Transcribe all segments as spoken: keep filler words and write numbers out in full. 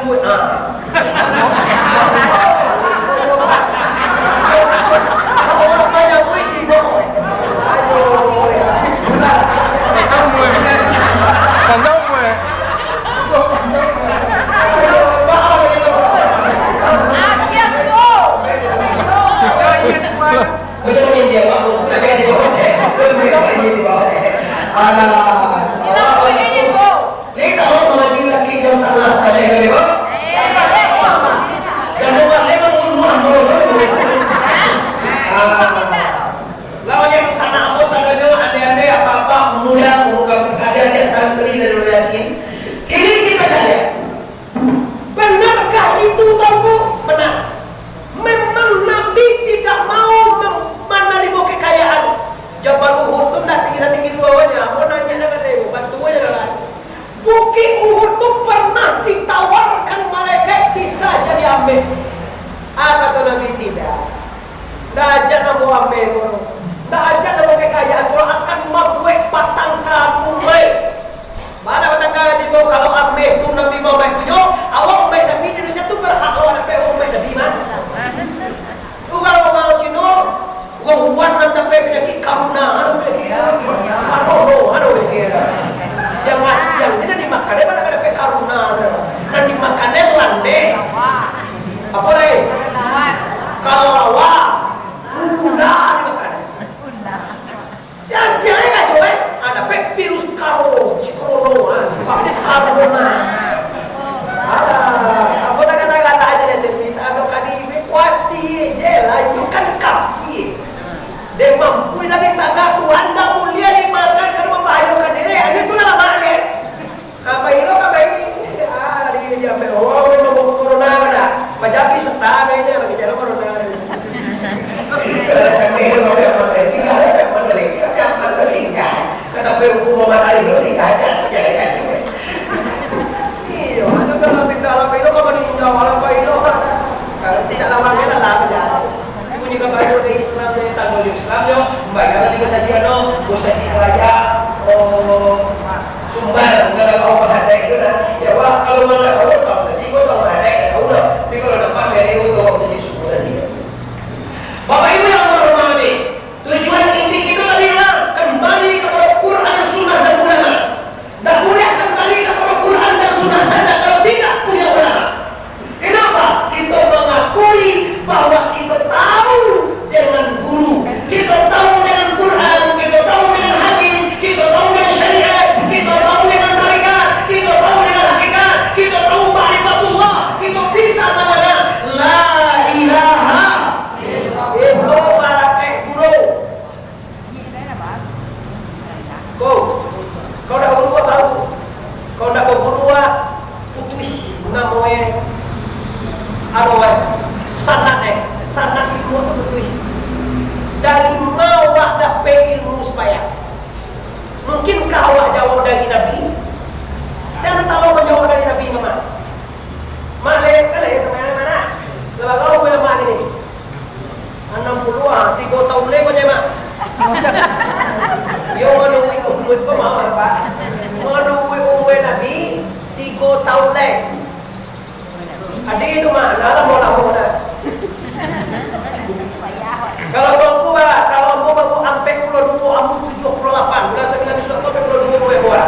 Ah. Awak banyak duit tibo. Ayo. Panjang umur. Ayo, mahal gitu. Ayo, mahal. Alah. Ni kalau mangaji laki jam sabelas lagi, kan, Bang? Jam dua belas lagi, Bang, bunuh, Bang. Ah. Lawan yang sanak ambo sadonyo, ande-ande, apak-apak, muda, muda, ade-ade santri dari Yakin. Kini kita cari. Benarkah itu, Tuanku? Benar. Memang Nabi tidak mau mem-, menerima kekayaan. Jabal Uhud tu ndak tinggi-tinggi suaranya, mau nanya nak kata ibu, bantu aja dah lah. Bukit Uhud tu pernah ditawarkan malaikat bisa jadi ameh. Ah, kata Nabi, tidak. Ndak ajak namo ameh ko. Ndak ajak namo kekayaan ko akan mambuek patangka umai. Bana batangka tibo, kalau ameh tu Nabi Muhammad pujo, awak umaik Nabi di Indonesia tu berhak awak dapek umaik Nabi mah. Urang-urang Cino, urang Wuhan nan dapek panyakik karuna, anu panyakik, karuna, anu panyakik. Siang-siang ni nan dimakan, eh, mana dapek karuna tu. Nan dimakan, eh, landeh. Apa lai? Kalau lawa, ula dimakan. Sia-sia ai kacau ai. Ah, dapek virus karo, si corona, ah, si corona. Alah, apo lah kata-kata aja deh, tapi saado kali ini kuati je lah, itu kan kaki. Dia mampu lah ditagak Tuhan, tak boleh dimakan, kan membahayakan diri. Ini tu lah lama dia. Ah, pai lo ka pai. Ah, di, di ambil. Oh, memang bawa corona ko dah. Pajapi setan ini, bagi jalan corona. Kalau cakap lo, memang tinggal, memang lagi, tapi apa sih, ya? Kata hukum Muhammad Ali, lo sih, aja sih, ya, kan? Iyo, macam dalam pindah, dalam pindah, kau meninggal, dalam pindah, kan? Kalau tidak lawannya, lah, lah, aja. Bunyi kabar dari Islam, dari tanggal Islam, yo, bayar di masjid, ano, masjid raya, oh, Sumbar, nan kalau urang hadai tu lah. Jawa, kalau urang ndak tahu, tahu saja, ikut urang hadai, ndak tahu dah. Tapi kalau dapat dari itu, tahu saja, syukur saja. Bapak Ibu yang hormati, tujuan inti kita tadi adalah kembali kepada Quran, Sunnah, dan ulama. Ndak boleh kembali kepada Quran dan Sunnah saja kalau tidak punya ulama. Kenapa? Kita mengakui bahwa kita tahu dengan guru, kita tahu dengan Quran, kita tahu dengan hadis, kita tahu dengan syariat, kita tahu dengan tarekat, kita tahu dengan hakikat, kita tahu makrifatullah, kita bisa mengenal la ilaha illallah. Itu barakat guru. Ko, kau ndak baguru, tahu? Kau ndak baguru, putuih namo e, anu e, sanad e, sanad ilmu tu putuih. Dari ma awak dapek ilmu sumbayang? Mungkinkah awak jawab dari Nabi? Sia nan tahu manjawab dari Nabi, Mak? Mak, lek, lek, sumbayang mana? Lah, bagau, mak, ini. Anam puluah, ah, tigo taun lai ko, Mak. Iyo, manuruik umua ko, Mak, Pak. Manuruik umua Nabi, tigo taun lai. Adi tu, Mak, lah lamo-lamo dah. Kalau tuanku, Pak, kalau ambo baru ampek puluah duo, ambo tujuah puluah lapan, bulan sambilan bisuak tu ampek puluah duo umua ambo, Pak.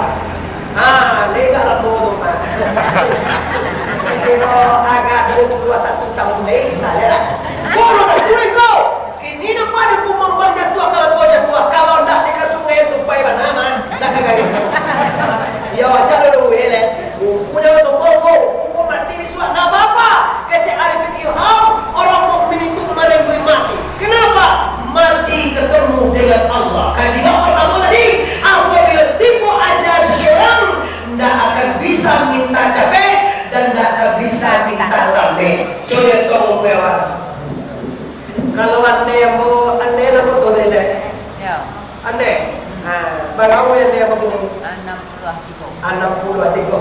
Ah, lega lamo tu, Pak. Kiro agak duo puluah satu taun, eh, bisa je lah. Guru dah, guru ko. Kini napa ado kumambang jatuah, kalau jatuah, kalau ndak di ka sungai tu pai bana, mah. Ndak ka gari. Yo, cak dulu, eh, leh. Buku jangan sombong, Bu. Buku mati bisuak, ndak apa-apa. Kecek Arifin Ilham, orang mukmin itu merindui mati. Kenapa? Mati ketemu dengan Allah. Kaji bab pertama tadi, apabila tibo ajal seseorang, ndak akan bisa minta capek dan ndak akan bisa minta lambek. Contoh, kalau andai ambo, andai lah foto deh, deh. Yo. Andai. Ha, barapo andai ambo kini? Anam puluah tigo. Anam puluah tigo.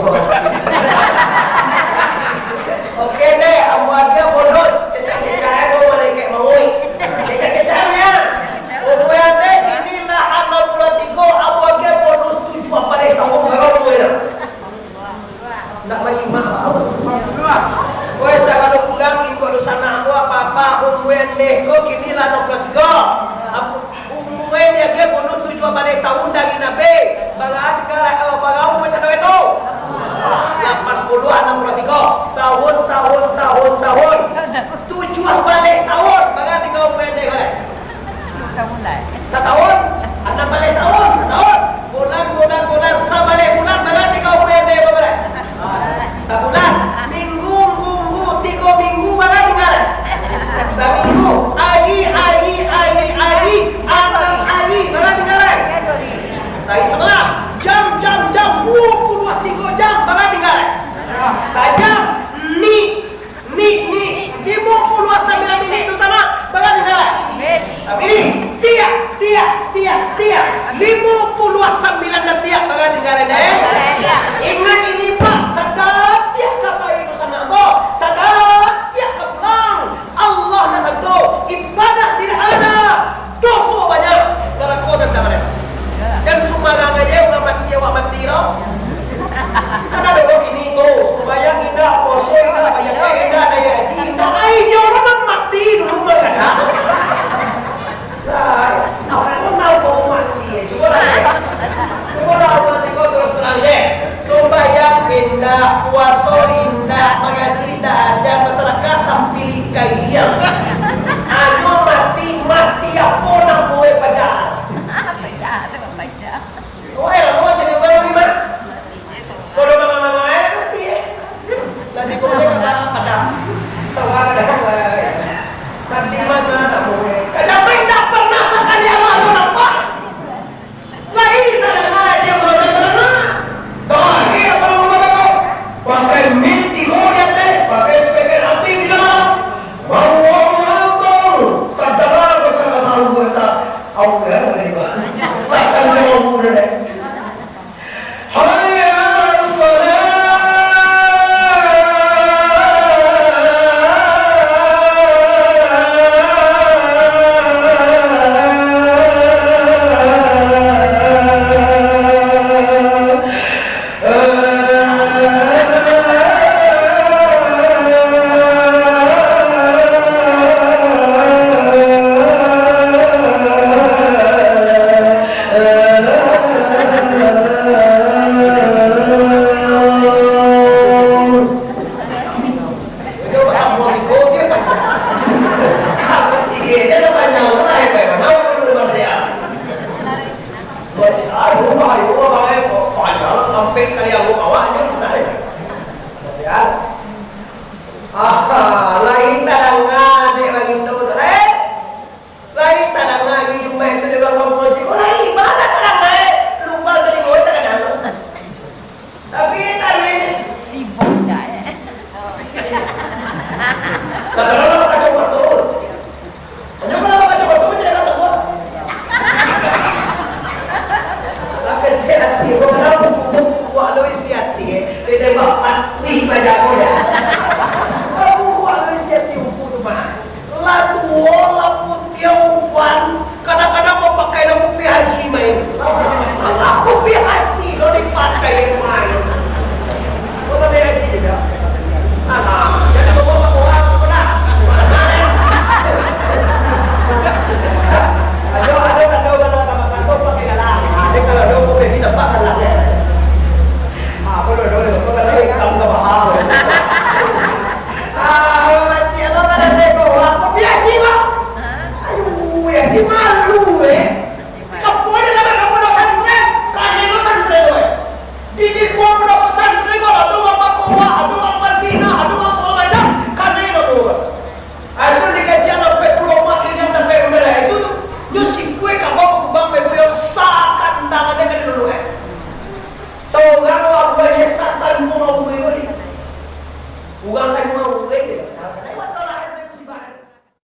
Ndak manyimak. Woi, sagalo urang induak dunsanak ambo, apa-apa, umua ndeh ko kini lah anam puluah tigo. Apo, umua ndeh ko bunuh tujuah baleh tahun dari Nabi. Bara tingga, eh, bara umua sadonyo tu? Lapan puluah, anam puluah tigo. Tahun, tahun, tahun, tahun. Tujuah baleh tahun, bara tingga umua ndeh ko lai? Satahun? Anam baleh tahun, satahun. Bulan, bulan, bulan, sabaleh bulan, bara tingga umua ndeh ko lai? Sabulan. Minggu, minggu, tigo minggu, bara tingga lai? Saminggu. Ari, ari, ari, ari, anam ari, bara tingga lai? Sahari samalam. Jam, jam, jam, duo puluah tigo jam, bara tingga lai? Sajam. Ni Ni, ni, limo puluah sambilan minik tu sama, bara tingga lai? Amin. Tapi ni, tiak, tiak, tiak, tiak. Limo puluah sambilan datiak, bara tingga lai, eh? Ingat ini, Pak, sadatiak ka pai tu sama, ambo. Sadatiak ka pulang. Allah nan tantu, ibadah tidak ada. Doso banyak, narako tantang mereka. Jan sumbarang aja urang mati, awak mati lo. Kan ado lo kini tu, sumbayang indak, puaso indak, bayar indak, naik haji indak. Ai, inyo urang nan mati dulu mangana. Lah, awak pun tahu kau mati ya, cuba lah. Cuba lah, urang siko terus terang deh. Sumbayang indak, puaso indak, mangaji indak, aja masyarakat sampilik kailiang. Anu mati, mati apo nan buek paja? Paja, paja. Wah, lamo cari urang ni mah. Kalau mama-mama eh mati eh. Lah tigo